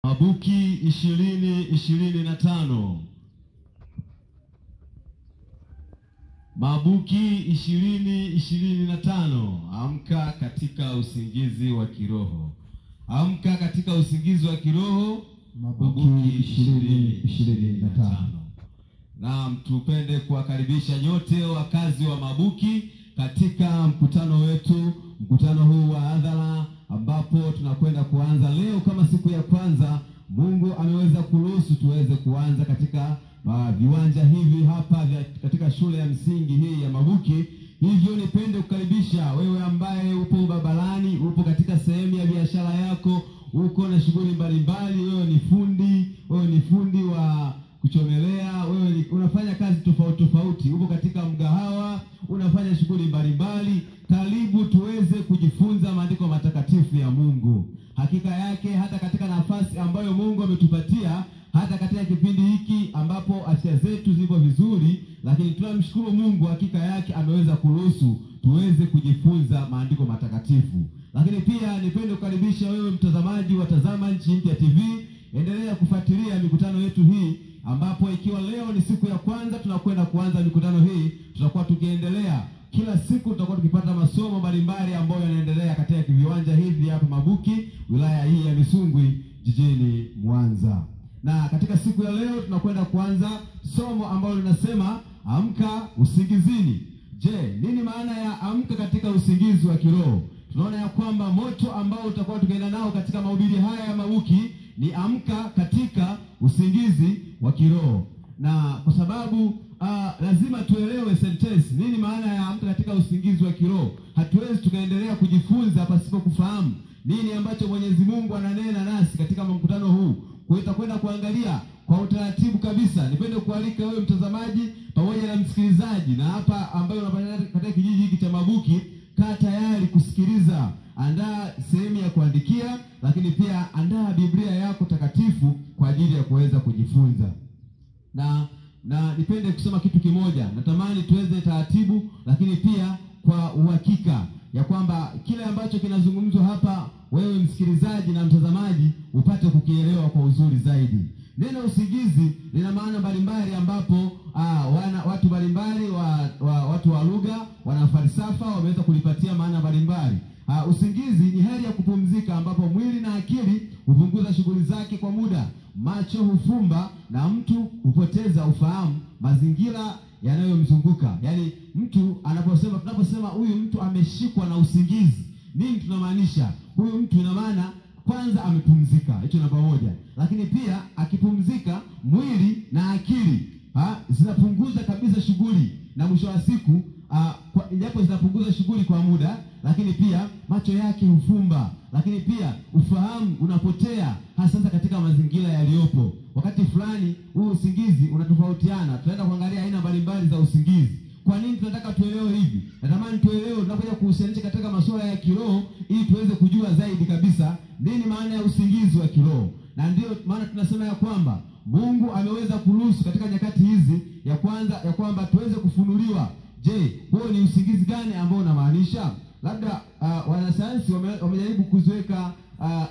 Mabuki 2025. Mabuki 2025. Amka katika usingizi wa kiroho. Amka katika usingizi wa kiroho. Mabuki 2025. Naam, tupende kuwakaribisha nyote wakazi wa Mabuki katika mkutano wetu, mkutano huu wa hadhara ambapo tunakwenda kuanza leo kama siku ya kwanza. Mungu ameweza kuruhusu tuweze kuanza katika viwanja hivi hapa katika shule ya msingi hii ya Mabuki. Hivyo nipende kukaribisha wewe ambaye upo barabarani, upo katika sehemu ya biashara yako, uko na shughuli mbalimbali, wewe ni fundi wa kuchomelea, wewe unafanya kazi tofauti tofauti, upo katika mgahawa, unafanya shughuli mbalimbali. Karibu tuweze kujifunza maandiko matakatifu ya Mungu. Hakika yake hata katika nafasi ambayo Mungu ametupatia, hata katika kipindi hiki ambapo afya zetu zipo vizuri, lakini tunamshukuru Mungu, hakika yake ameweza kuruhusu tuweze kujifunza maandiko matakatifu. Lakini pia nipende kukaribisha wewe mtazamaji wa Tazama Nchi Mpya TV, endelea kufuatilia mikutano yetu hii, ambapo ikiwa leo ni siku ya kwanza tunakwenda kuanza mikutano hii, tutakuwa tukiendelea kila siku, tutakuwa tukipata masomo mbalimbali ambayo yanaendelea katika viwanja hivi hapa Mabuki, wilaya hii ya Misungwi, jijini Mwanza. Na katika siku ya leo tunakwenda kuanza somo ambalo linasema amka usingizini. Je, nini maana ya amka katika usingizi wa kiroho? Tunaona ya kwamba moto ambao utakuwa tukienda nao katika mahubiri haya ya Mabuki ni amka katika usingizi wa kiroho. Na kwa sababu lazima tuelewe sentence, nini maana ya amka katika usingizi wa kiroho. Hatuwezi tukaendelea kujifunza pasipo kufahamu nini ambacho Mwenyezi Mungu ananena nasi katika mkutano huu. Kwa hiyo tutakwenda kuangalia kwa utaratibu kabisa. Nipende kualika wewe mtazamaji pamoja na msikilizaji na hapa ambayo unapatikana katika kijiji hiki cha Mabuki, kaa tayari kusikiliza. Andaa sehemu ya kuandikia, lakini pia andaa Biblia yako takatifu kwa ajili ya kuweza kujifunza. Na nipende kusema kitu kimoja, natamani tuweze taratibu, lakini pia kwa uhakika ya kwamba kile ambacho kinazungumzwa hapa wewe msikilizaji na mtazamaji upate kukielewa kwa uzuri zaidi. Neno usingizi lina maana mbalimbali, ambapo watu mbalimbali watu wa lugha, wana falsafa wameweza kulipatia maana mbalimbali. Usingizi ni hali ya kupumzika ambapo mwili na akili hupunguza shughuli zake kwa muda, macho hufumba na mtu hupoteza ufahamu mazingira yanayomzunguka. Yaani mtu anaposema, tunaposema huyu mtu ameshikwa na usingizi, nini tunamaanisha? Huyu mtu ina maana kwanza amepumzika, hicho namba moja. Lakini pia akipumzika mwili na akili zinapunguza kabisa shughuli, na mwisho wa siku japo zinapunguza shughuli kwa muda, lakini pia macho yake hufumba, lakini pia ufahamu unapotea, hasa katika mazingira yaliyopo. Wakati fulani huu usingizi unatofautiana. Tunaenda kuangalia aina mbalimbali za usingizi. Kwa nini tunataka tuelewe hivi? Natamani tuelewe tunapokuja kuhusianisha katika masuala ya kiroho, ili tuweze kujua zaidi kabisa nini maana ya usingizi wa kiroho. Na ndio maana tunasema ya kwamba Mungu ameweza kuruhusu katika nyakati hizi ya kwanza ya kwamba tuweze kufunuliwa. Je, huo ni usingizi gani ambao unamaanisha? Labda wanasayansi wamejaribu kuziweka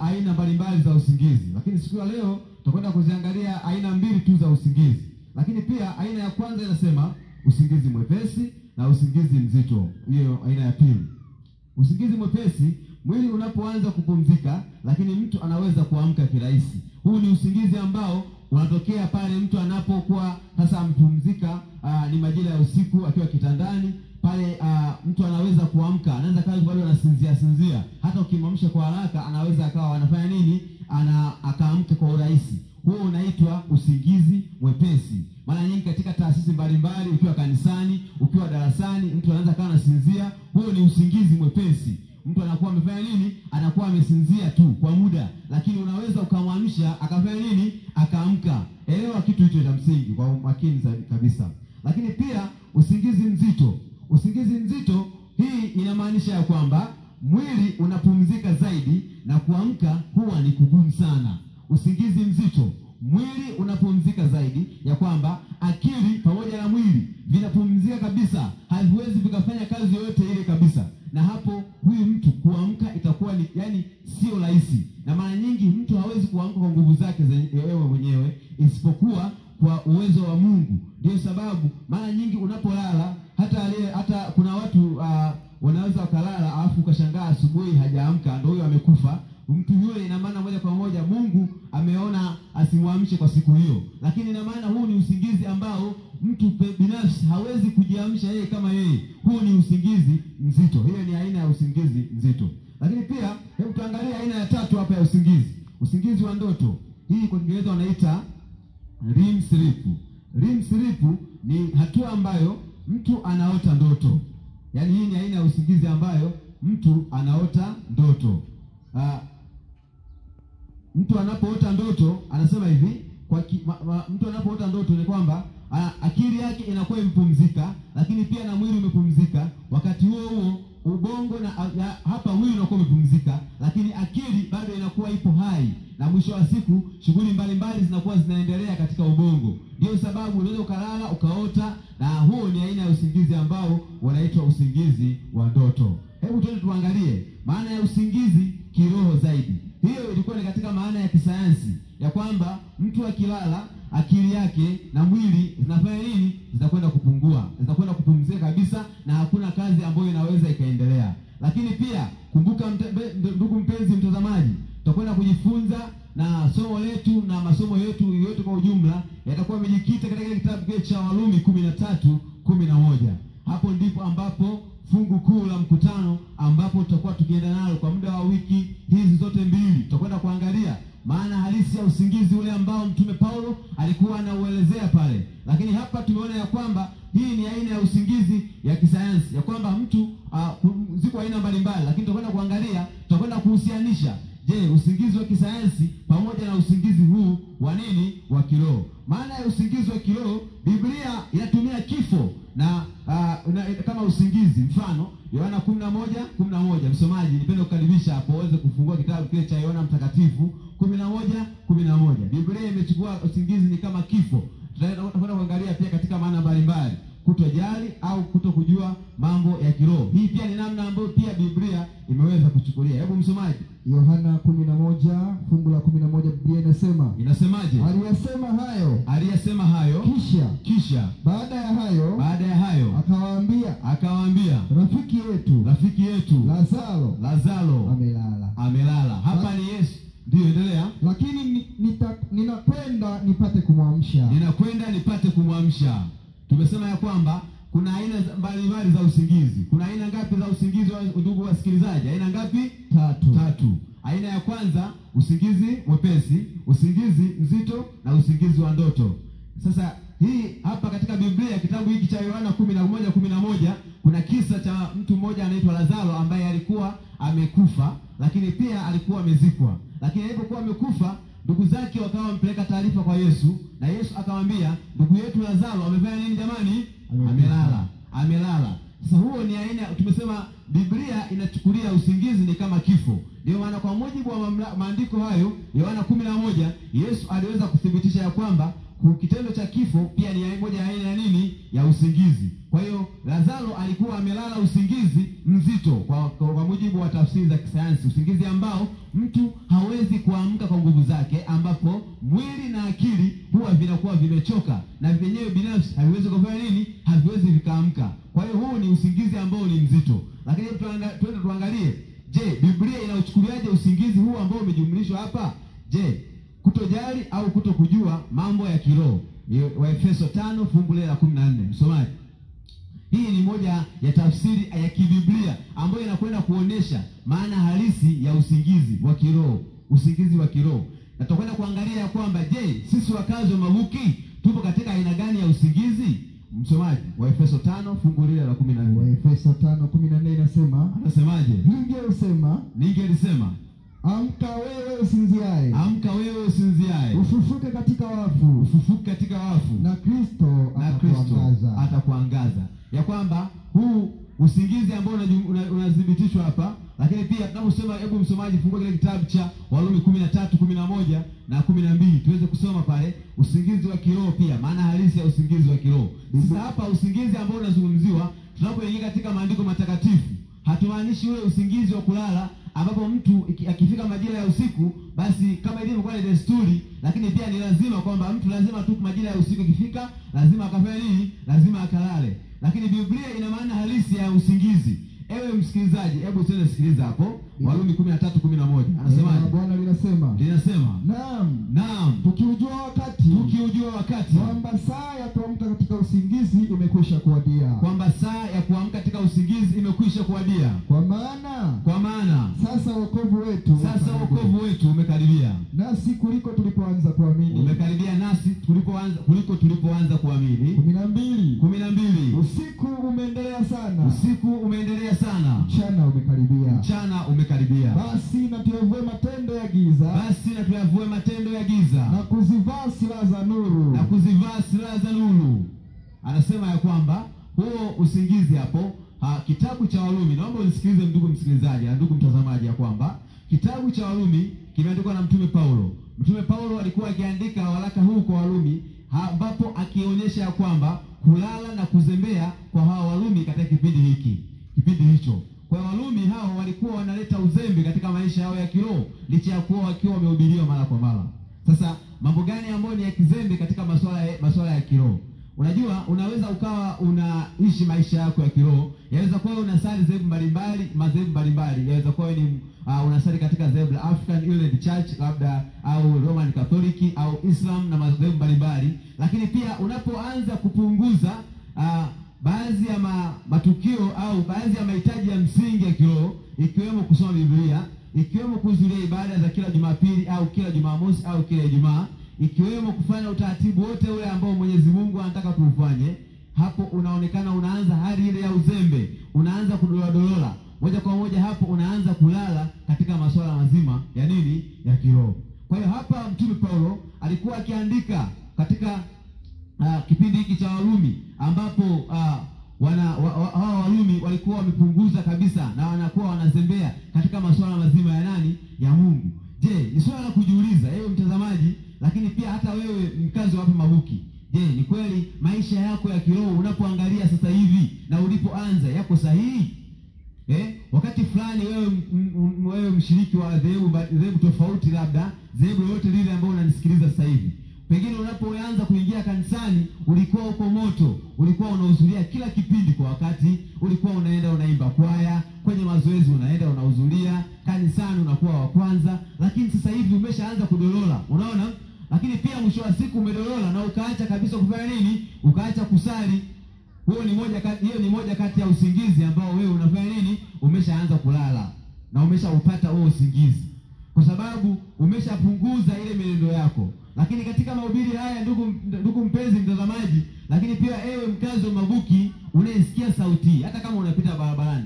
aina mbalimbali za usingizi, lakini siku ya leo tutakwenda kuziangalia aina mbili tu za usingizi. Lakini pia aina ya kwanza inasema usingizi mwepesi na usingizi mzito. Hiyo aina ya pili. Usingizi mwepesi, mwili unapoanza kupumzika, lakini mtu anaweza kuamka kirahisi. Huu ni usingizi ambao unatokea pale mtu anapokuwa sasa amepumzika, ni majira ya usiku akiwa kitandani pale, mtu anaweza kuamka, anaweza kawa bado anasinzia sinzia. Hata ukimwamsha kwa haraka anaweza akawa anafanya nini? Akaamka kwa urahisi. Huo unaitwa usingizi mwepesi. Mara nyingi katika taasisi mbalimbali, ukiwa kanisani, ukiwa darasani, mtu anaweza kawa anasinzia. Huo ni usingizi mwepesi. Mtu anakuwa amefanya nini? Anakuwa amesinzia tu kwa muda, lakini unaweza ukamwamsha akafanya nini? Akaamka. Elewa kitu hicho cha msingi kwa makini kabisa. Lakini pia usingizi mzito. Usingizi mzito hii inamaanisha ya kwamba mwili unapumzika zaidi na kuamka huwa ni kugumu sana. Usingizi mzito, mwili unapumzika zaidi, ya kwamba akili pamoja na mwili vinapumzika kabisa, haviwezi vikafanya kazi yoyote ile kabisa. Na hapo huyu mtu kuamka itakuwa ni yani sio rahisi. Na mara nyingi mtu hawezi kuamka kwa nguvu zake yeye mwenyewe isipokuwa kwa uwezo wa Mungu. Ndio sababu mara nyingi unapolala, hata kuna watu wanaweza wakalala alafu ukashangaa asubuhi hajaamka, ndio huyo amekufa. Mtu yule ina maana moja kwa moja Mungu ameona asimwamshe kwa siku hiyo. Lakini ina maana huu ni usingizi ambao mtu binafsi hawezi kujiamsha yeye kama yeye. Huu ni usingizi mzito. Hiyo ni aina ya usingizi mzito. Lakini pia hebu tuangalie aina ya tatu hapa ya usingizi. Usingizi wa ndoto. Hii kwa Kiingereza wanaita REM sleep. REM sleep ni hatua ambayo mtu anaota ndoto. Yaani hii ni aina ya usingizi ambayo mtu anaota ndoto. Mtu anapoota ndoto anasema hivi, mtu anapoota ndoto ni kwamba akili yake inakuwa imepumzika, lakini pia na mwili umepumzika. Wakati huo huo ubongo na hapa mwili unakuwa umepumzika, lakini akili bado inakuwa ipo hai, na mwisho wa siku shughuli mbalimbali zinakuwa zinaendelea katika ubongo. Ndio sababu unaweza ukalala ukaota, na huo ni aina ya usingizi ambao wanaitwa usingizi wa ndoto. Hebu twende tuangalie maana ya usingizi kiroho zaidi. Hiyo ilikuwa ni katika maana ya kisayansi ya kwamba mtu akilala akili yake na mwili zinafanya nini? Zinakwenda kupungua, zinakwenda kupumzika kabisa, na hakuna kazi ambayo inaweza ikaendelea. Lakini pia kumbuka, ndugu mpenzi mtazamaji, tutakwenda kujifunza na somo letu na masomo yetu yote kwa ujumla yatakuwa yamejikita katika kitabu cha Warumi 13:11. Hapo ndipo ambapo fungu kuu la mkutano ambapo tutakuwa tukienda nalo kwa muda wa wiki hizi zote mbili. Tutakwenda kuangalia maana halisi ya usingizi ule ambao Mtume Paulo alikuwa anauelezea pale. Lakini hapa tumeona ya kwamba hii ni aina ya usingizi ya kisayansi, ya kwamba mtu ziko aina mbalimbali, lakini tutakwenda kuangalia, tutakwenda kuhusianisha, je, usingizi wa kisayansi pamoja na usingizi huu wa nini, wa kiroho. Maana ya usingizi wa kiroho, Biblia inatumia kifo na kama usingizi. Mfano Yohana 11:11. Msomaji, nipende kukaribisha hapo uweze kufungua kitabu kile cha Yohana Mtakatifu 11:11. Biblia imechukua usingizi ni kama kifo. Tutakwenda kuangalia pia katika maana mbalimbali, kutojali au kutokujua mambo ya kiroho. Hii pia ni namna ambayo pia Biblia imeweza kuchukulia. Hebu msomaji, Yohana 11 fungu la 11, Biblia inasema. Inasemaje? Aliyasema hayo. Aliyasema hayo. Kisha baada ya hayo akawaambia rafiki yetu Lazaro amelala. Hapa ni Yesu. Ndio, endelea. Lakini ninakwenda nipate kumwamsha. Ninakwenda nipate kumwamsha. Tumesema ya kwamba kuna aina mbalimbali za usingizi. Kuna aina ngapi za usingizi, ndugu wasikilizaji? Aina ngapi? Tatu. Aina ya kwanza, usingizi mwepesi, usingizi mzito na usingizi wa ndoto. Sasa hii hapa katika Biblia, kitabu hiki cha Yohana 11:11, kuna kisa cha mtu mmoja anaitwa Lazaro ambaye alikuwa amekufa, lakini pia alikuwa amezikwa. Lakini alipokuwa amekufa, ndugu zake wakawa wampeleka taarifa kwa Yesu, na Yesu akamwambia, ndugu yetu Lazaro amefanya nini jamani? Amelala. Sasa huo ni aina, tumesema Biblia inachukulia usingizi ni kama kifo. Ndio maana kwa mujibu wa maandiko hayo Yohana 11, Yesu aliweza kuthibitisha ya kwamba kitendo cha kifo pia ni moja ya aina ya nini? Ya usingizi. Kwa hiyo Lazaro alikuwa amelala usingizi mzito kwa mujibu wa tafsiri za kisayansi, usingizi ambao mtu hawezi kuamka kwa nguvu zake, ambapo mwili na akili huwa vinakuwa vimechoka na vyenyewe binafsi haviwezi kufanya nini? Haviwezi vikaamka. Kwa hiyo huu ni usingizi ambao ni mzito. Lakini tuende tuangalie, je, Biblia inauchukuliaje usingizi huu ambao umejumlishwa hapa? Je, kutojali au kutokujua mambo ya kiroho? Waefeso 5 fungu la 14. Msomaji, hii ni moja ya tafsiri ya kibiblia ambayo inakwenda kuonesha maana halisi ya usingizi wa kiroho, usingizi wa kiroho. Na tutakwenda kuangalia ya kwamba je, sisi wakazi wa Mabuki tupo katika aina gani ya usingizi? Msomaji, Waefeso 5 fungu la 14. Waefeso 5:14 inasema, anasemaje? Ningelisema, Amka wewe usinziaye, amka wewe usinziaye, ufufuke katika wafu, ufufuke katika wafu, na Kristo atakuangaza. Ya kwamba huu usingizi ambao unathibitishwa hapa, lakini pia tunaposoma, hebu msomaji fungua kile kitabu cha Warumi 13:11 na 12 tuweze kusoma pale usingizi wa kiroho pia, maana halisi ya usingizi wa kiroho. Sasa hapa usingizi ambao unazungumziwa, tunapoingia katika maandiko matakatifu, hatumaanishi ule usingizi wa kulala ambapo mtu akifika majira ya usiku, basi kama ilivyokuwa ni desturi, lakini pia ni lazima kwamba mtu lazima tu majira ya usiku ikifika lazima akafanye nini? Lazima akalale. Lakini Biblia ina maana halisi ya usingizi. Ewe msikilizaji, hebu tena sikiliza hapo. Warumi 13:11. Anasemaje? Bwana linasema. Linasema. Naam. Naam. Tukiujua wakati. Tukiujua wakati. Kwamba saa ya kuamka katika usingizi imekwisha kuwadia. Kwamba saa ya kuamka katika usingizi imekwisha kuwadia. Kwa maana. Kwa maana. Sasa wokovu wetu. Sasa wokovu wetu umekaribia. Nasi kuliko tulipoanza kuamini. Umekaribia nasi kuliko tulipoanza kuamini. 12. 12. Usiku umeendelea sana. Usiku umeendelea sana. Mchana umekaribia. Mchana umekaribia. Basi na tuyavue matendo ya giza. Basi na tuyavue matendo ya giza. Na kuzivaa silaha za nuru. Na kuzivaa silaha za nuru. Anasema ya kwamba huo usingizi hapo, kitabu cha Warumi, naomba unisikilize ndugu msikilizaji na ndugu mtazamaji, ya kwamba kitabu cha Warumi kimeandikwa na Mtume Paulo. Mtume Paulo alikuwa akiandika waraka huu kwa Warumi, ambapo akionyesha ya kwamba kulala na kuzembea kwa hawa Warumi katika kipindi hiki, kipindi hicho. Kwa Warumi hao walikuwa wanaleta uzembe katika maisha yao ya kiroho, licha ya kuwa wakiwa wamehubiriwa mara kwa mara. Sasa mambo gani ambayo ni ya kizembe katika masuala ya kiroho? Unajua, unaweza ukawa unaishi maisha yako ya kiroho, yaweza kuwa unasali dhehebu mbalimbali, madhehebu mbalimbali, yaweza kuwa ni unasali katika dhehebu la African Inland Church labda, au Roman Catholic au Islam na madhehebu mbalimbali. Lakini pia unapoanza kupunguza baadhi ya matukio au baadhi ya mahitaji ya msingi ya kiroho, ikiwemo kusoma Biblia, ikiwemo kuhudhuria ibada za kila Jumapili au kila Jumamosi au kila Ijumaa, ikiwemo kufanya utaratibu wote ule ambao Mwenyezi Mungu anataka tuufanye, hapo unaonekana unaanza hali ile ya uzembe, unaanza kudoladolola moja kwa moja, hapo unaanza kulala katika masuala mazima ya nini? Ya kiroho. Kwa hiyo hapa Mtume Paulo alikuwa akiandika katika kipindi hiki cha Warumi, ambapo hawa Warumi walikuwa wamepunguza kabisa na wanakuwa wanazembea katika masuala mazima ya nani? Ya Mungu. Je, ni swala la kujiuliza ewe mtazamaji, lakini pia hata wewe mkazi wa hapa Mabuki. Je, ni kweli maisha yako ya kiroho unapoangalia sasa hivi na ulipoanza yako sahihi? Wakati fulani wewe mshiriki wa dhehebu tofauti, labda dhehebu lolote lile ambalo unanisikiliza sasa hivi, pengine unapoanza kuingia kanisani ulikuwa uko moto, ulikuwa unahudhuria kila kipindi kwa wakati, ulikuwa unaenda unaimba kwaya, kwenye mazoezi unaenda unahudhuria, kanisani unakuwa wa kwanza, lakini sasa hivi umeshaanza kudolola, unaona? Lakini pia mwisho wa siku umedolola na ukaacha kabisa kufanya nini? Ukaacha kusali. Huo ni moja kati, hiyo ni moja kati ya usingizi ambao wewe unafanya nini? Umeshaanza kulala na umeshaupata huo usingizi, kwa sababu umeshapunguza ile mienendo yako. Lakini katika mahubiri haya, ndugu mpenzi mtazamaji, lakini pia ewe mkazi wa Mabuki unayesikia sauti, hata kama unapita barabarani,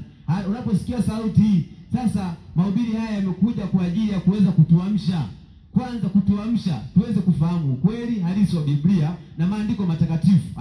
unaposikia sauti hii, sasa mahubiri haya yamekuja kwa ajili ya kuweza kutuamsha. Kwanza kutuamsha tuweze kufahamu ukweli halisi wa Biblia na maandiko matakatifu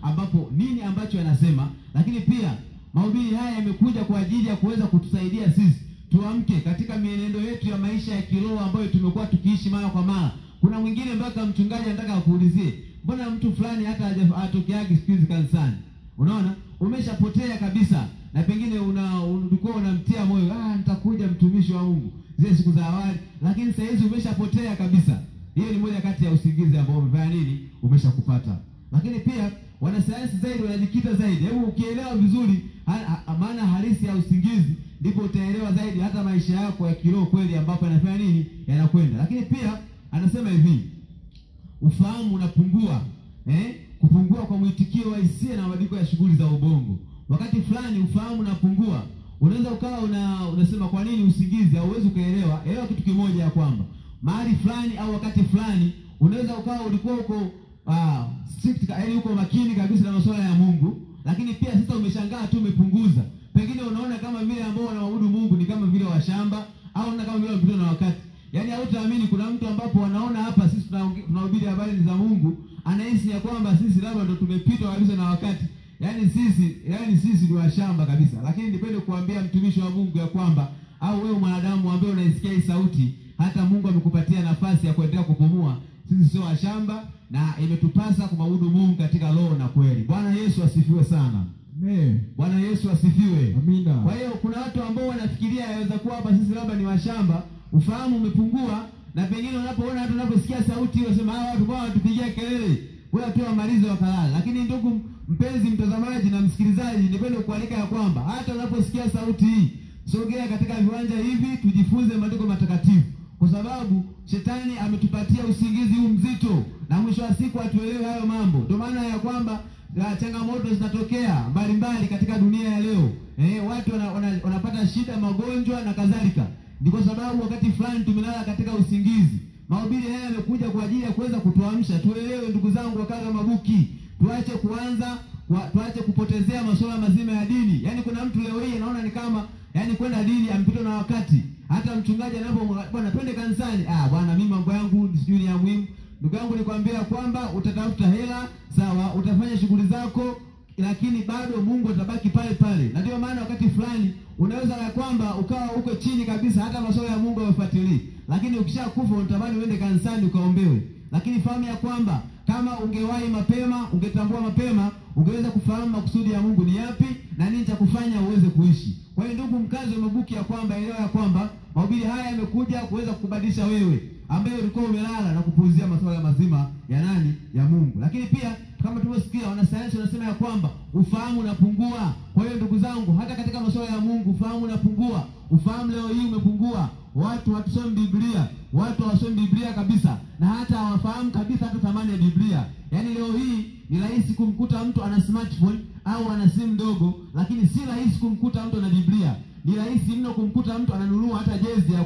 ambapo nini ambacho yanasema. Lakini pia mahubiri haya yamekuja kwa ajili ya kuweza kutusaidia sisi tuamke katika mienendo yetu ya maisha ya kiroho ambayo tumekuwa tukiishi mara kwa mara. Kuna mwingine mpaka mchungaji anataka akuulizie, mbona mtu fulani hata hatokeagi siku hizi kanisani? Unaona? Umeshapotea kabisa. Na pengine ulikuwa unamtia moyo, nitakuja mtumishi wa Mungu zile siku za awali, lakini sasa hizi umeshapotea kabisa. Hiyo ni moja kati ya usingizi ambao umefanya nini? Umeshakupata. Lakini pia wanasayansi zaidi wanajikita zaidi. Hebu ukielewa vizuri maana halisi ya usingizi, ndipo utaelewa zaidi hata maisha yako ya kiroho kweli ambapo yanafanya nini? Yanakwenda. Lakini pia anasema hivi, ufahamu unapungua, kupungua kwa mwitikio wa hisia na mabadiliko ya shughuli za ubongo. Wakati fulani ufahamu unapungua. Unaweza ukawa unasema kwa nini usingizi, hauwezi ukaelewa. Elewa kitu kimoja ya kwamba mahali fulani au wakati fulani unaweza ukawa ulikuwa uko strict, yaani uko makini kabisa na masuala ya Mungu, lakini pia sasa umeshangaa tu umepunguza. Pengine unaona kama vile ambao wanaabudu Mungu ni kama vile washamba, au unaona kama vile wamepitwa na wakati. Yaani hautaamini kuna mtu ambapo wanaona hapa sisi tunahubiri habari za Mungu, anahisi ya kwamba sisi labda ndo tumepitwa kabisa na wakati. Yaani sisi ni washamba kabisa. Lakini nipende kuambia mtumishi wa Mungu ya kwamba, au wewe mwanadamu ambaye unaisikia hii sauti, hata Mungu amekupatia nafasi ya kuendelea kupumua. Sisi sio washamba na imetupasa kumwabudu Mungu katika roho na kweli. Bwana Yesu asifiwe sana. Amen. Bwana Yesu asifiwe. Amina. Kwa hiyo kuna watu ambao wanafikiria yaweza kuwa hapa sisi labda ni washamba, ufahamu umepungua, na pengine unapoona watu wanaposikia sauti wasema hawa watu bwana watupigia kelele, wewe tu wamalize wakalala. Lakini ndugu mpenzi mtazamaji na msikilizaji, nipende kualika ya kwamba hata unaposikia sauti hii, sogea katika viwanja hivi tujifunze maandiko matakatifu, kwa sababu shetani ametupatia usingizi huu mzito, na mwisho wa siku hatuelewi hayo mambo. Ndio maana ya kwamba changamoto zinatokea mbalimbali katika dunia ya leo. Watu wanapata shida, magonjwa na kadhalika. Ni kwa sababu wakati fulani tumelala katika usingizi. Mahubiri haya yamekuja kwa ajili ya kuweza kutuamsha tuelewe, ndugu zangu wakazi wa Mabuki, tuache kuanza tuache kupotezea masuala mazima ya dini. Yaani kuna mtu leo hii anaona ni kama yaani kwenda dini ampitwa na wakati. Hata mchungaji anapo bwana twende kanisani, bwana mimi mambo yangu sijui ni ya muhimu. Ndugu yangu nikwambia kwamba utatafuta hela, sawa, utafanya shughuli zako, lakini bado Mungu atabaki pale pale. Na ndio maana wakati fulani unaweza ya kwamba ukawa uko chini kabisa, hata masuala ya Mungu hayafuatilii, lakini ukishakufa unatamani uende kanisani ukaombewe. Lakini fahamu ya kwamba kama ungewahi mapema, ungetambua mapema, ungeweza kufahamu makusudi ya Mungu ni yapi na nini cha kufanya uweze kuishi. Kwa hiyo ndugu mkazi wa Mabuki, ya kwamba elewa ya kwamba mahubiri haya yamekuja kuweza kukubadilisha wewe ambaye ulikuwa umelala na kupuuzia masuala mazima ya nani? Ya Mungu. Lakini pia kama tulivyosikia wanasayansi wanasema ya kwamba ufahamu unapungua. Kwa hiyo ndugu zangu, hata katika masuala ya Mungu ufahamu unapungua. Ufahamu leo hii umepungua. Watu hatusomi Biblia, watu hawasomi Biblia kabisa, na hata hawafahamu kabisa hata thamani ya Biblia. Yaani leo hii ni rahisi kumkuta mtu ana smartphone au ana simu ndogo, lakini si rahisi kumkuta mtu ana Biblia. Ni rahisi mno kumkuta mtu ananunua hata jezi ya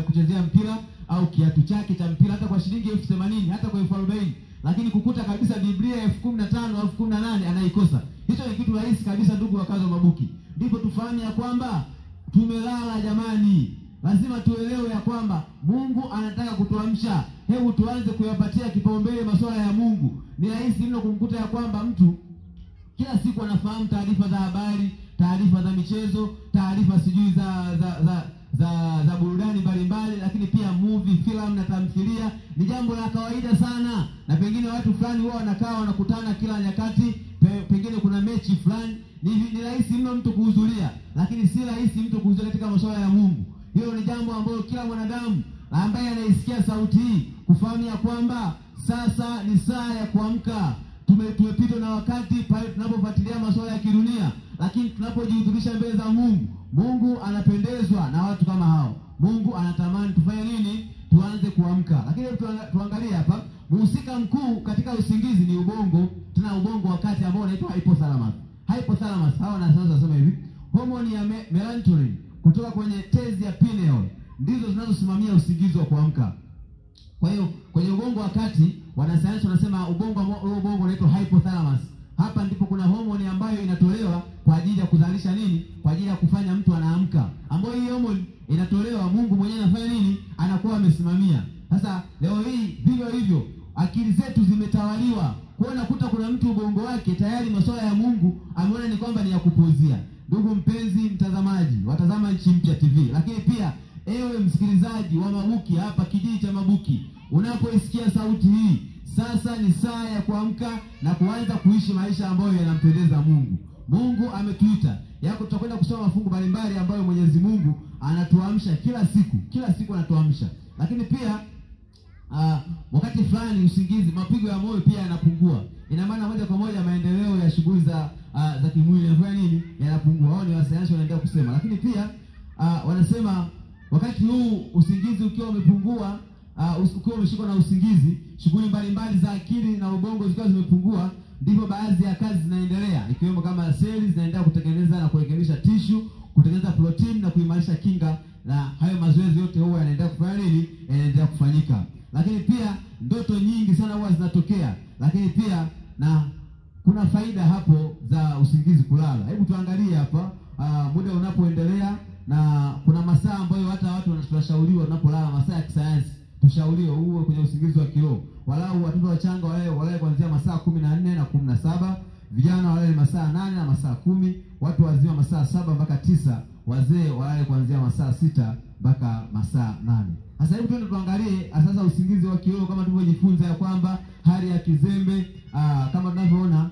kuchezea mpira au kiatu chake cha mpira hata kwa shilingi 80,000, hata kwa 40,000, lakini kukuta kabisa Biblia 15,000 au 18,000 anaikosa. Hicho ni kitu rahisi kabisa, ndugu wakazi wa Mabuki. Ndipo tufahamu ya kwamba tumelala jamani. Lazima tuelewe ya kwamba Mungu anataka kutuamsha. Hebu tuanze kuyapatia kipaumbele masuala ya Mungu. Ni rahisi mno kumkuta ya kwamba mtu kila siku anafahamu taarifa za habari, taarifa za michezo, taarifa sijui za burudani mbalimbali, lakini pia movie, filamu na tamthilia ni jambo la kawaida sana. Na pengine watu fulani wao wanakaa wanakutana kila nyakati, pengine kuna mechi fulani. Ni rahisi mno mtu kuhudhuria, lakini si rahisi mtu kuhudhuria katika masuala ya Mungu. Hilo ni jambo ambalo kila mwanadamu ambaye anaisikia sauti hii kufahamu ya kwamba sasa ni saa ya kuamka. Tumepitwa na wakati pale tunapofuatilia masuala ya kidunia, lakini tunapojihudhurisha mbele za Mungu, Mungu anapendezwa na watu kama hao. Mungu anatamani tufanye nini? Tuanze kuamka. Lakini tuangalie hapa, mhusika mkuu katika usingizi ni ubongo, tena ubongo wakati ambao unaitwa hypothalamus. Hypothalamus, hawa wanasayansi wanasema hivi, homoni ya melatonin kutoka kwenye tezi ya pineal ndizo zinazosimamia usingizi wa kuamka. Kwa hiyo kwenye ubongo wa kati wanasayansi wanasema ubongo unaitwa hypothalamus. Hapa ndipo kuna homoni ambayo inatolewa kwa ajili ya kuzalisha nini? Kwa ajili ya kufanya mtu anaamka. Ambayo hii homoni inatolewa, Mungu mwenyewe anafanya nini? Anakuwa amesimamia. Sasa leo hii vivyo hivyo akili zetu zimetawaliwa. Kwa nakuta kuna mtu ubongo wake tayari masuala ya Mungu ameona ni kwamba ni ya kupuuzia. Ndugu mpenzi mtazamaji, watazama Nchi Mpya TV, lakini pia ewe msikilizaji wa Mabuki hapa kijiji cha Mabuki, unapoisikia sauti hii, sasa ni saa ya kuamka na kuanza kuishi maisha ambayo yanampendeza Mungu. Mungu ametuita. Yako tutakwenda kusoma mafungu mbalimbali ambayo Mwenyezi Mungu anatuamsha kila siku. Kila siku anatuamsha. Lakini pia wakati fulani usingizi, mapigo ya moyo pia yanapungua. Ina maana moja kwa moja maendeleo ya shughuli za kimwili yanafanya nini? Yanapungua. Wao ni wasayansi wanaendelea kusema. Lakini pia wanasema wakati huu usingizi ukiwa umepungua, ukiwa umeshikwa na usingizi, shughuli mbalimbali za akili na ubongo zikiwa zimepungua, ndipo baadhi ya kazi zinaendelea, ikiwemo kama seli zinaendelea kutengeneza na kurekebisha tishu, kutengeneza protini na kuimarisha kinga, na hayo mazoezi yote huwa yanaendelea kufanya nini? Yanaendelea kufanyika. Lakini pia ndoto nyingi sana huwa zinatokea. Lakini pia na kuna faida hapo za usingizi kulala. Hebu tuangalie hapa muda unapoendelea, na kuna masaa ambayo hata watu tunashauriwa tunapolala, masaa ya kisayansi tushauriwe uwe kwenye usingizi wa kiroho. Walau watoto wachanga walale kuanzia masaa 14 na 17, vijana walale masaa 8 na masaa 10, watu wazima masaa 7 mpaka 9, wazee walale kuanzia masaa 6 mpaka masaa 8. Sasa hebu twende tuangalie sasa usingizi wa kiroho kama tulivyojifunza ya kwamba hali ya kizembe, kama tunavyoona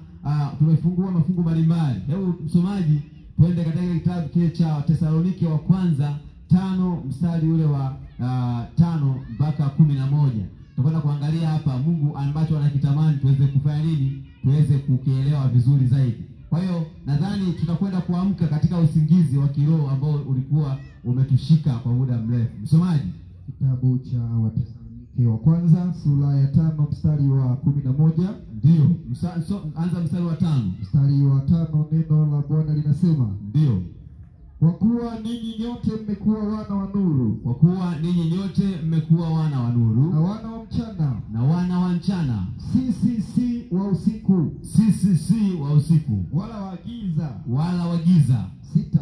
tumefungua mafungu mbalimbali. Hebu msomaji, twende katika kitabu kile cha Tesalonike wa kwanza 5 mstari ule wa 5 mpaka 11. Tutakwenda kuangalia hapa Mungu ambacho anakitamani tuweze kufanya nini, tuweze kukielewa vizuri zaidi. Kwa hiyo nadhani tutakwenda kuamka katika usingizi wa kiroho ambao ulikuwa umetushika kwa muda mrefu. Msomaji, kitabu cha Watesalonike wa kwanza sura ya 5 mstari wa 11. Ndio. Anza mstari wa 5. Mstari wa 5, neno la Bwana linasema, ndio, kwa kuwa ninyi nyote mmekuwa wana wa nuru, kwa kuwa ninyi nyote mmekuwa wana wa nuru na wana wa mchana, na wana wa mchana, sisi si wa usiku, sisi si wa usiku, wala wa giza, wala wa giza. 6.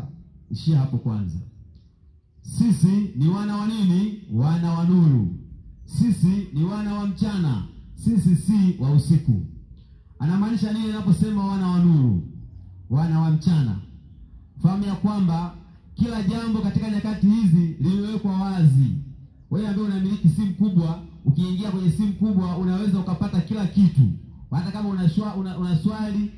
Ishia hapo kwanza. Sisi ni wana wa nini? Wana wa nuru. Sisi ni wana wa mchana, sisi si wa usiku. Anamaanisha nini anaposema wana wa nuru, wana wa mchana? Fahamu ya kwamba kila jambo katika nyakati hizi limewekwa wazi. Wewe ambaye unamiliki simu kubwa, ukiingia kwenye simu kubwa unaweza ukapata kila kitu. Hata kama una swali,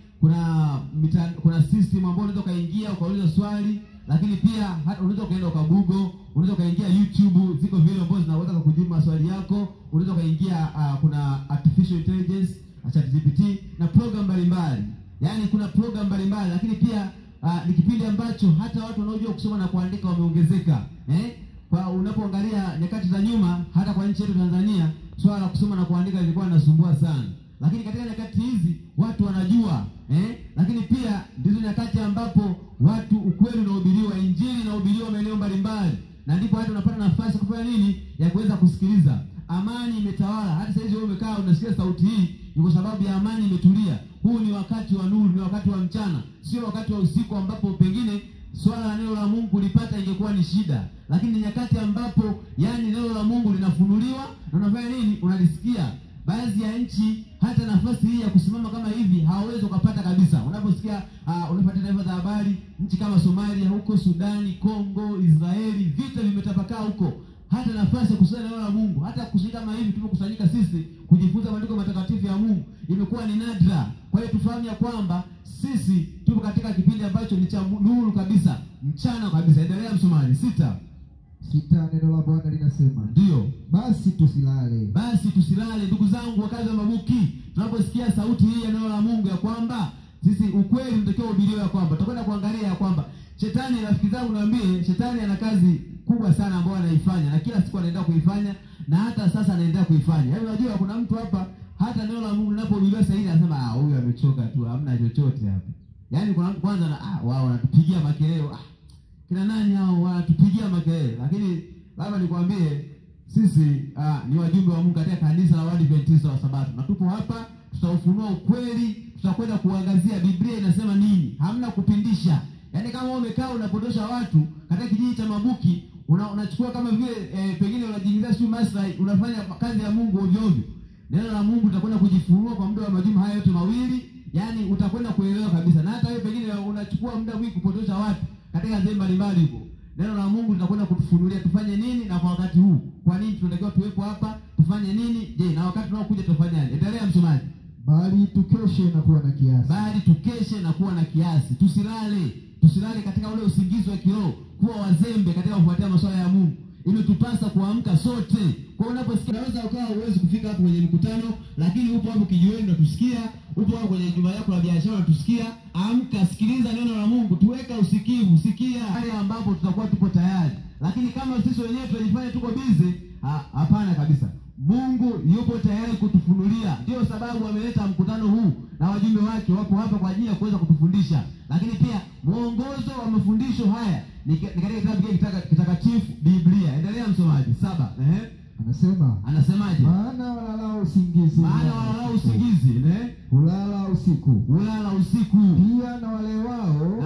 kuna system ambayo unaweza ukaingia ukauliza swali, lakini pia hata unaweza ukaenda uka Google, unaweza ukaingia YouTube, ziko video ambazo zinaweza kukujibu maswali yako. Unaweza ukaingia kuna artificial intelligence, ChatGPT na program mbalimbali. Yaani kuna program mbalimbali, lakini pia ni kipindi ambacho hata watu wanaojua kusoma na kuandika wameongezeka. Kwa unapoangalia nyakati za nyuma, hata kwa nchi yetu Tanzania, swala la kusoma na kuandika lilikuwa linasumbua sana. Lakini katika nyakati hizi watu wanajua, Lakini pia ndizo nyakati ambapo watu ukweli unahubiriwa, injili inahubiriwa maeneo mbalimbali, na ndipo watu wanapata nafasi kufanya nini, ya kuweza kusikiliza. Amani imetawala. Hata sasa hivi wewe umekaa unasikia sauti hii, ni kwa sababu ya amani imetulia. Huu ni wakati wa nuru, ni wakati wa mchana, sio wakati wa usiku ambapo pengine swala la neno la Mungu kulipata ingekuwa ni shida. Lakini ni nyakati ambapo yani neno la Mungu linafunuliwa na unafanya nini, unalisikia. Baadhi ya nchi hata nafasi hii ya kusimama kama hivi hawawezi kupata kabisa. Unaposikia unafuatilia taarifa za habari, nchi kama Somalia huko, Sudani, Kongo, Israeli, vita vimetapakaa huko. Hata nafasi ya kusali neno la Mungu, hata kusanyika kama hivi tumekusanyika sisi kujifunza maandiko matakatifu ya Mungu imekuwa ni nadra. Kwa hiyo tufahamu ya kwamba sisi tupo katika kipindi ambacho ni cha nuru kabisa, mchana kabisa. Endelea msomaji. 6. Neno la Bwana linasema, ndio, basi tusilale. Basi tusilale, ndugu zangu wakazi wa Mabuki. Tunaposikia sauti hii ya neno la Mungu ya kwamba sisi ukweli unatakiwa uhubiriwe, ya kwamba tutakwenda kuangalia ya kwamba shetani, rafiki zangu niambie, shetani ana kazi kubwa sana ambayo anaifanya, na kila siku anaendelea kuifanya, na hata sasa anaendelea kuifanya. Yaani unajua kuna mtu hapa hata neno la Mungu linapohubiriwa sasa hivi anasema huyu amechoka tu, hamna chochote hapa. Yaani kuna mtu kwanza wao wanatupigia makelele, kina nani hao wanatupigia makelele. Lakini labda nikwambie sisi ni wajumbe wa Mungu katika kanisa la Waadventista wa Sabato, na tupo hapa, tutaufunua ukweli, tutakwenda kuangazia Biblia inasema nini. Hamna kupindisha. Yaani kama umekaa unapotosha watu katika kijiji cha Mabuki, unachukua kama vile pengine unajiingiza sio maslahi, unafanya kazi ya Mungu ovyo ovyo. Neno la Mungu utakwenda kujifunua kwa muda wa majuma haya yote mawili, yaani utakwenda kuelewa kabisa. Na hata wewe pengine unachukua muda mwingi kupotosha watu katika sehemu mbalimbali huko, neno la Mungu litakwenda kutufunulia tufanye nini na kwa wakati huu. Kwa nini tunatakiwa tuwepo hapa, tufanye nini? Je, na wakati tunaokuja tutafanyaje? Endelea msomaji. Bali tukeshe na kuwa na kiasi. Bali tukeshe na kuwa na kiasi. Tusilale. Tusilale katika ule usingizi wa kiroho, kuwa wazembe katika kufuatia masuala ya Mungu. Imetupasa kuamka sote. Kwa hiyo unaposikia, unaweza ukawa huwezi kufika hapo kwenye mkutano, lakini upo hapo kijiweni unatusikia, upo hapo kwenye jumba lako la biashara unatusikia. Amka, sikiliza neno la Mungu, tuweka usikivu, sikia pale ambapo tutakuwa tupo tayari. Lakini kama sisi wenyewe tunajifanya tuko busy, hapana kabisa. Mungu yupo tayari kutufunulia. Ndio sababu ameleta mkutano huu na wajumbe wake wapo hapa kwa ajili ya kuweza kutufundisha. Lakini pia mwongozo wa mafundisho haya ni katika kitabu kitakatifu Biblia. Endelea msomaji. 7. Anasema, anasemaje? Maana walalao usingizi, maana walalao usingizi, hulala usiku, hulala usiku. Pia na wale wao,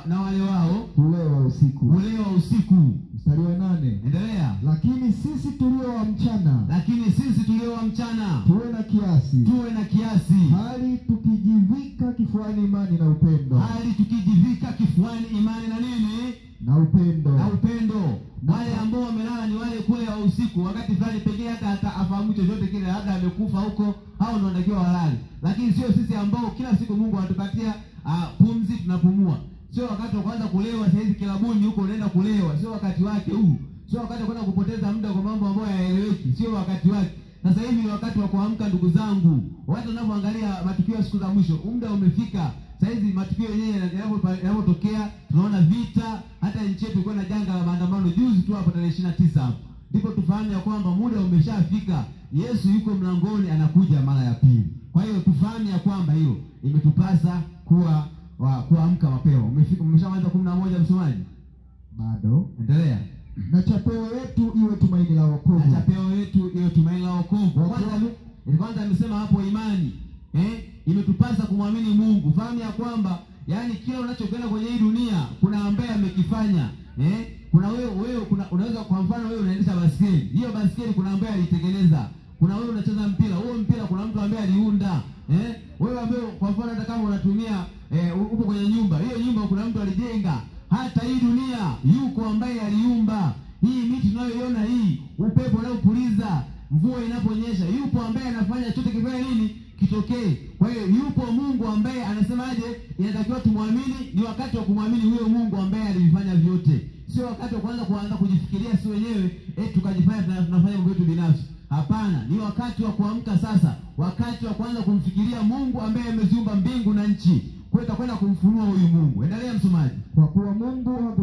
na wale wao hulewa usiku, hulewa usiku. Mstari wa 8. Endelea. Lakini sisi tulio wa mchana, lakini sisi tulio wa mchana, tuwe na kiasi, tuwe na kiasi, hali tukijivika kifuani imani na upendo, hali tukijivika kifuani imani na nini? Na upendo. Na upendo. Wale ambao wamelala ni wale kule wa usiku, wakati fulani pengine hata afahamu chochote kile, labda amekufa huko, hao ndio wanatakiwa walale. Lakini sio sisi ambao kila siku Mungu anatupatia pumzi tunapumua. Sio wakati wa kuanza kulewa sasa hizi kilabuni huko unaenda kulewa, sio wakati wake huu. Sio wakati wa kwenda kupoteza muda kwa mambo ambayo hayaeleweki, sio wakati wake. Sasa hivi ni wakati wa kuamka ndugu zangu. Watu wanapoangalia matukio ya siku za mwisho, muda umefika. Sasa hizi matukio yenyewe yanapotokea, tunaona vita, hata nchi yetu ilikuwa na janga la maandamano juzi tu hapo tarehe 29 hapo. Ndipo tufahamu ya kwamba muda umeshafika. Yesu yuko mlangoni, anakuja mara ya pili. Kwa hiyo tufahamu ya kwamba hiyo imetupasa kuwa kuamka mapema. Umefika, umeshamaliza 11 msomaji? Bado. Endelea. Na chapeo yetu iwe tumaini la wokovu. Na chapeo yetu iwe tumaini la wokovu. Kwanza amesema hapo imani. Imetupasa kumwamini Mungu. Fahamu ya kwamba yani kila unachokwenda kwenye hii dunia kuna ambaye amekifanya. Kuna wewe kuna unaweza, kwa mfano wewe unaendesha baskeli. Hiyo baskeli kuna ambaye alitengeneza. Kuna wewe unacheza mpira, huo mpira kuna mtu ambaye aliunda. Wewe ambaye kwa mfano hata kama unatumia upo kwenye nyumba, hiyo nyumba kuna mtu alijenga. Hata hii dunia yuko ambaye aliumba. Hii miti tunayoiona hii, upepo unaopuliza, mvua inaponyesha, yupo ambaye anafanya chote kifanye nini? Kitokee. Kwa hiyo yupo Mungu ambaye anasemaje, inatakiwa tumwamini. Ni wakati wa kumwamini huyo Mungu ambaye alivifanya vyote. Sio wakati wa kuanza kujifikiria si wenyewe, tukajifanya tunafanya mambo yetu binafsi. Hapana, ni wakati wa kuamka sasa, wakati wa kuanza kumfikiria Mungu ambaye ameziumba mbingu na nchi. Kwa hiyo kwenda kumfunua huyu Mungu. Endelea msomaji. Kwa kuwa Mungu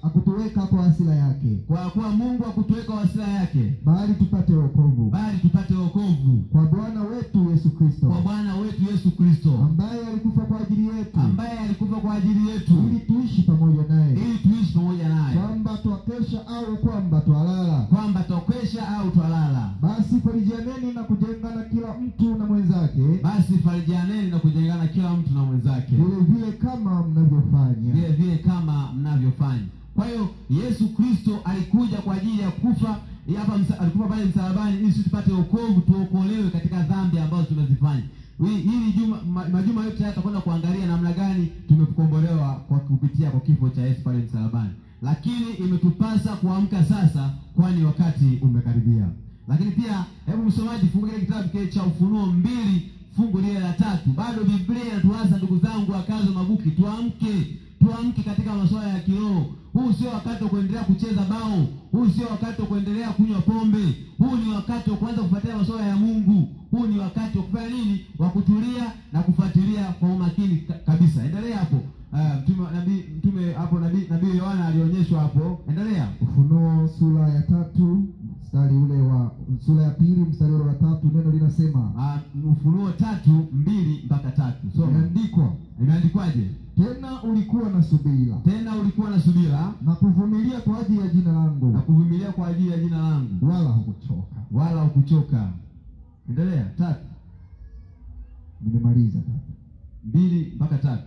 hakutuweka kwa hasira yake. Kwa kuwa Mungu hakutuweka kwa hasira yake, bali tupate wokovu. Bali tupate wokovu kwa Bwana wetu Yesu Kristo. Kwa Bwana wetu Yesu Kristo, ambaye alikufa kwa ajili yetu. Ambaye alikufa kwa ajili yetu, ili tuishi pamoja naye. Ili tuishi pamoja naye. Kwamba twakesha au kwamba twalala. Kwamba twakesha au twalala. Basi farijianeni na kujengana kila mtu na mwenzake. Basi farijianeni na kujengana kila mtu na mwenzake. Vile vile kama mnavyofanya. Vile vile kama mnavyofanya. Kwa hiyo Yesu Kristo alikuja kwa ajili ya kufa hapa, alikufa pale msalabani ili sisi tupate wokovu, tuokolewe katika dhambi ambazo tumezifanya. Hili juma, majuma yote haya tutakwenda kuangalia namna gani tumekombolewa kwa kupitia kwa kifo cha Yesu pale msalabani. Lakini imetupasa kuamka sasa, kwani wakati umekaribia. Lakini pia hebu msomaji fungue kile kitabu kile cha Ufunuo 2 fungu lile la 3. Bado Biblia inatuanza ndugu zangu wakazi Mabuki, tuamke. Tuamke katika masuala ya kiroho. Huu sio wakati wa kuendelea kucheza bao, huu sio wakati wa kuendelea kunywa pombe, huu ni wakati wa kuanza kufuatilia masuala ya Mungu. Huu ni wakati wa kufanya nini? Wa kutulia na kufuatilia kwa umakini kabisa. Endelea hapo. Mtume hapo nabii Yohana alionyeshwa hapo. Endelea. Ufunuo sura ya 3 mstari ule wa sura ya 2 mstari ule wa 3, neno linasema Ufunuo 3:2 mpaka 3. Soma. Imeandikwa. Imeandikwaje? Tena ulikuwa na subira. Tena ulikuwa na subira na kuvumilia kwa ajili ya jina langu. Na kuvumilia kwa ajili ya jina langu. Wala hukuchoka. Wala hukuchoka. Endelea. 3. Nimemaliza 3. 2 mpaka 3.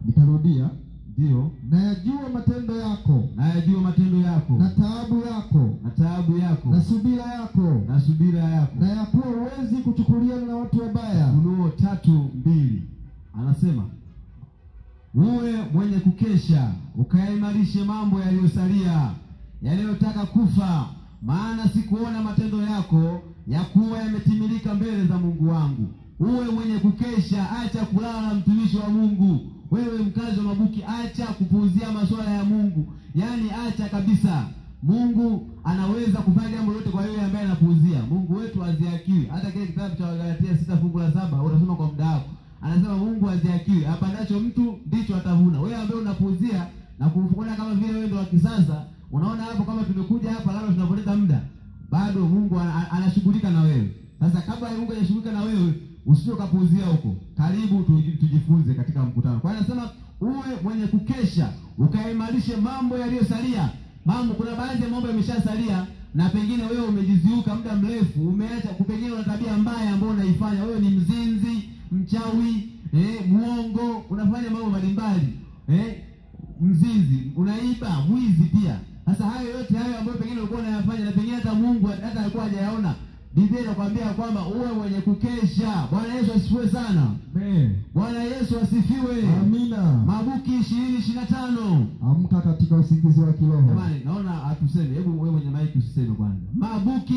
Nitarudia. Ndio. Nayajua matendo yako. Nayajua matendo yako. Na taabu yako. Na taabu yako. Na subira yako. Na subira yako. Na ya kuwa huwezi kuchukuliana na watu wabaya. Ufunuo 3:2. Anasema uwe mwenye kukesha, ukaimarishe mambo yaliyosalia, yanayotaka kufa, maana sikuona matendo yako ya kuwa yametimilika mbele za Mungu wangu. Uwe mwenye kukesha, acha kulala mtumishi wa Mungu. Wewe mkazi wa Mabuki, acha kupuuzia masuala ya Mungu. Yaani acha kabisa. Mungu anaweza kufanya jambo lolote kwa yule ambaye anapuuzia. Mungu wetu hazihakiwi. Hata kile kitabu cha Galatia 6:7 utasoma kwa muda wako. Anasema Mungu hazihakiwi. Apandacho mtu ndicho atavuna. Wewe ambaye unapuuzia na kuona kama vile wewe ndio wa kisasa, unaona hapo kama tumekuja hapa labda tunapoteza muda. Bado Mungu anashughulika na wewe. Sasa kabla Mungu hajashughulika na wewe, usije ukapuuzia huko. Karibu tujifunze katika mkutano. Kwa hiyo anasema uwe mwenye kukesha, ukaimarishe mambo yaliyosalia. Mambo, kuna baadhi ya mambo yameshasalia na pengine wewe umejiziuka muda mrefu, umeacha, pengine una tabia mbaya ambayo unaifanya. Wewe ni mzinzi, mchawi, muongo, unafanya mambo mbalimbali. Mzinzi, unaiba, mwizi pia. Sasa hayo yote hayo ambayo pengine ulikuwa unayafanya na pengine hata Mungu hata alikuwa hajayaona, Biblia inakwambia kwamba uwe mwenye kukesha. Bwana Yesu asifiwe sana. Amen. Bwana Yesu asifiwe. Amina. Mabuki 20:25. Amka katika usingizi wa kiroho. Jamani, naona hatuseme. Hebu wewe mwenye maiki usiseme kwanza. Mabuki